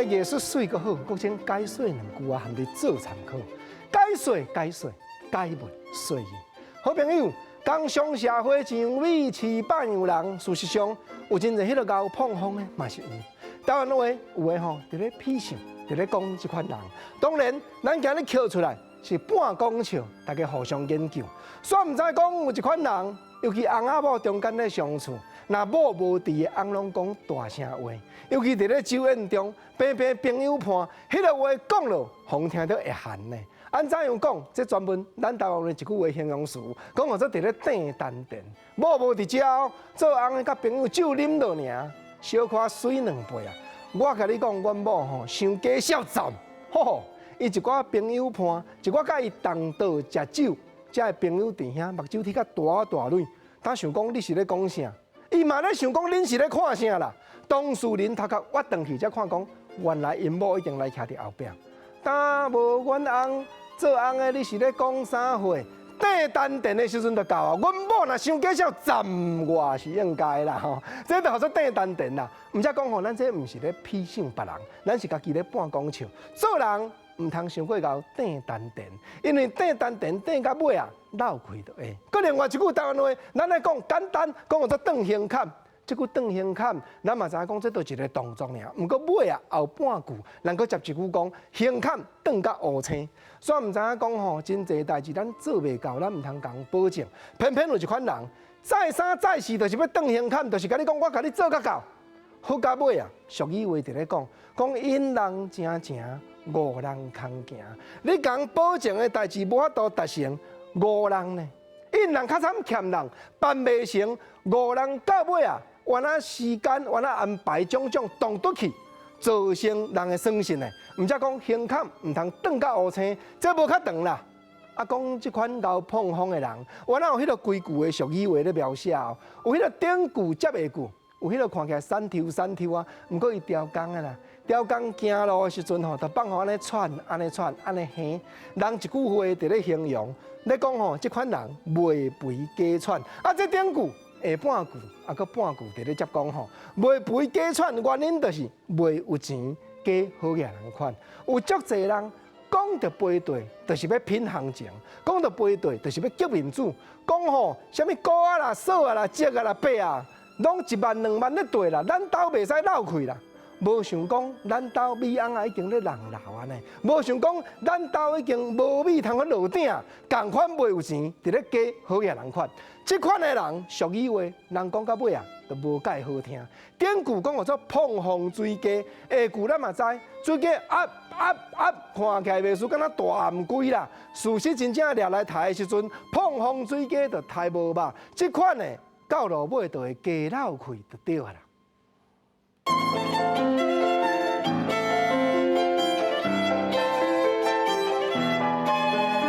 藝術媠閣好，閣請解說兩句啊，含你做參考。解說解說，解密說意。好朋友，工商社會上美市百樣人，事實上有真濟彼個𠢕膨風的嘛是有。台灣話有的吼，佇咧鄙視，佇咧講這款人。當然，咱今日抾出來是半講笑，大家互相研究。煞毋知講有一款人，尤其翁仔某中間咧相處，若某無佇，翁攏講大聲話。尤其佇咧酒宴中，平平朋友伴，彼個話講落，予人聽著會寒呢。按怎樣講？這專門咱台灣的一句話形容詞，講號做佇咧硩丹田。某無佇遮，做翁的佮朋友酒啉落爾，小可媠兩杯啊！我共你講，阮某吼傷假痟讚，吼吼！伊一寡朋友伴，一寡佮伊同桌食酒，遮的朋友佇遐目睭睇較大大蕊，他想講你是咧講啥？伊嘛咧想講恁是咧看啥啦？當事人頭殼挖轉去才看講，原來𪜶某已經來徛佇後壁。敢無阮翁做翁的，你是咧講啥話？硩丹田的時陣就到啊！阮某若傷假痟讚我是應該啦吼，這就號做硩丹田啦。毋才講吼，咱這毋是咧鄙視別人，咱是家己咧半講笑。做人毋通傷過𠢕硩丹田，因為硩丹田硩到尾啊，落氣就會。閣另外一句台灣話，咱來講簡單，講號做斷胸坎。這句斷胸坎，咱嘛知影講這都一個動作爾。毋過尾啊後半句，咱閣接一句講胸坎斷甲烏青。煞毋知影講吼，真濟代誌咱做袂到，咱毋通共保證。偏偏有一款人，再三再四，就是欲斷胸坎，就是共你講，我共你做甲到。好到尾啊，俗語話佇咧講，講引人成情，誤人空行。你共保證的代誌無法度達成，誤人呢？引人較慘欠人，辦袂成，誤人到尾啊！原來時間，原來安排種種動倒去，造成人的損失呢。毋才講胸坎毋通斷甲烏青，這無較長啦。啊，講這款𠢕膨風的人，原來有彼個規句的俗語話咧描寫哦，有彼個頂句接下句，有彼個看起來散抽散抽啊，毋過伊刁工的啦，刁工行路的時陣吼，就放予按呢喘，按呢喘，按呢哼。人一句話佇咧形容，咧講吼，這款人袂肥假喘。啊，這頂句。下半句啊，閣半句佇咧接講吼，袂肥假喘，原因就是袂有錢假好額人款。有足濟人講著飛地，就是欲品行情；講著飛地，就是欲激面子。講吼，啥物股仔啦、索仔啦、積仔啦、八啊，攏一萬兩萬咧綴啦，咱兜袂使漏氣啦。無想講咱兜米翁仔已經咧人老按呢，無想講咱兜已經無米通去落鼎，仝款袂有錢，佇咧假好額人款。這款的人，俗語話，人講到尾啊，就無蓋好聽。頂句講號做膨風水雞，下句咱嘛知，水雞壓壓壓，看起來袂輸，敢若大頷龜啦。事實真正掠來刣的時陣，膨風水雞就刣無肉。這款的到落尾就會雞落氣就對啊啦。